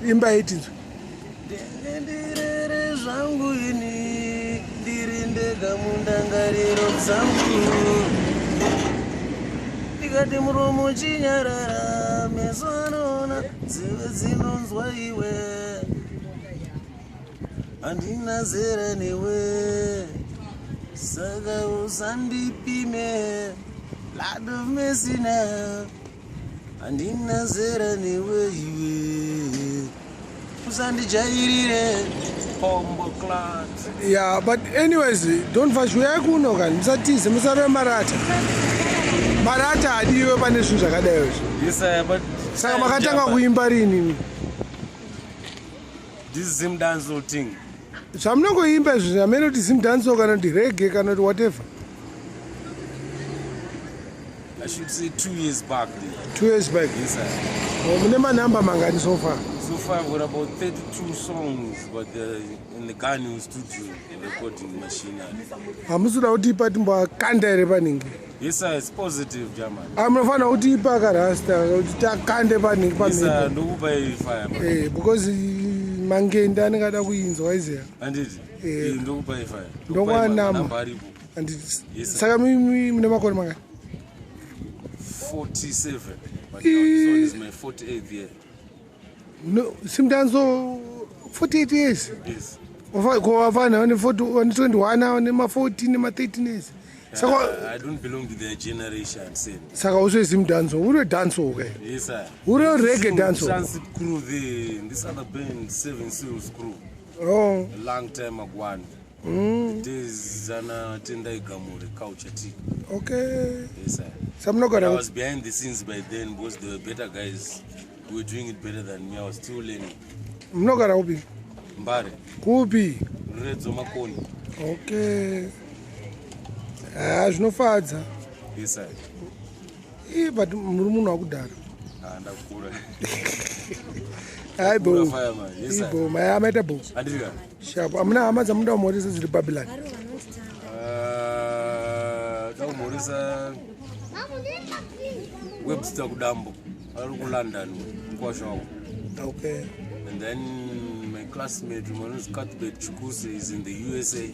Imba itinzwe. Ndirere zvangu ini, ndiri ndega mundangariro dzangu. Ndikati muromo chinyarara, meso anoona, nzeve dzinonzwa iwe. Handina zera newe, saka usandipime. Lord of mercy now. Handina zera newe iwe, usandijairire, bomboclaat. Yeah, but anyways, Don Fudge, uyai kuno kani, musatize, musarove marata. Marata adiwe pane zvinhu zvakadai izvi. Yes sir, but Saka makatanga kuimba rini? This Zim dancehall thing. Zvamunongoimba izvi, hamene kuti Zim dancehall kana kuti reggae kana kuti whatever. I should say 2 years back then. 2 years back? Yes sir. Oh, mune manhamba mangani so far? So far I've got about 32 songs, but in the Ganu studio recording machinery. Hamusi kuda kutipa timbokanda here paningi? Yes sir, it's positive, German. Ah, munofanira kutipa karasta kuti takande paningi. Yes sir, Pamhepo. Ndokupa fire, man. Eh, because mangende anenge ada kuinzwa iziya. Anditi? Eh. Eh, ndokupa fire. Ndokwanama. Namba aripo. Anditi? Yes, sir. Saka mune makore mangani? 47. But now this one is my 48th year. No, Zimdancehall 48 years? Yes. Ko vafana vane 40, vane 21, vane ma14, nema13 years, saka I don't belong to their generation, same. Saka uswe Zimdancehall, uri dancehall ke? Yes, sir. Uri reggae dancehall? Transit crew there, and this other band, Seven Seals Crew. Oh. A long time ago. The days ana Tendai Gamure, Culture T. Yes, sir. Sa munogara I was behind the scenes by then because there were better guys who were doing it better than me. I was still learning. Munogara kupi? Mbare. Kupi? Redzo Makoni. Okay, ha, zvinofadza. Yes, sir. Ii, but muri munhu wakudhara. Ah, ndakura. Hayi bo. Kura fireman. Yes, sir. Ibo maya maita bo. Andika. Sharp. Amuna hama dzamunoda kumhoresa dziri Babylon? Dakumhoresa Webster Kudambo ari kuLondon, mukwasha wako. And then my classmate anonzi Cuthbert Chikuse is in the USA.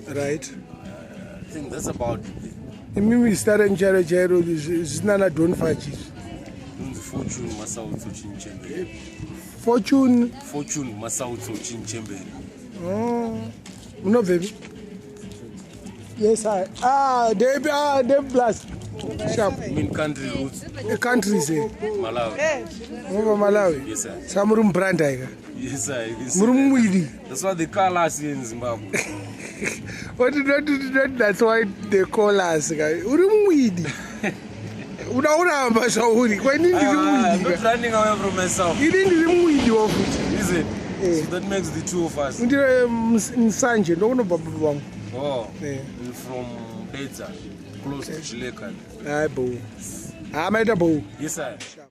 I think that's about it. Imimi zita renyu chairo chairo, zvisina na Don Fudge izvi? Nonzi Fortune Masautso Chinchembere. Fortune? Fortune Masautso Chinchembere. Oh. Munobvepi? Yes, I ah Dave, ah, Dave plus. Sharp. Mean country roots. Countries, eh? Malawi. Munobva Malawi? Yes sir. Saka muri mubranda ika? Yes sir, you can see Muri that. mumwidi? That's why they call us here in Zimbabwe. What, not, that's why they call us ka. Uri mumwidi, uda kuramba zvauri kwaini ndiri Ah, I'm mwidi not ka. running away from myself. Ini ndiri mwidi wafuti. Is it? Eh. So that makes the two of us. Ndire Nsanje, ndokunobva baba vangu. Oh, Eh. we're from Bedza, close to Chileka. Hayi bo, ha, maita bo. Yes, sir.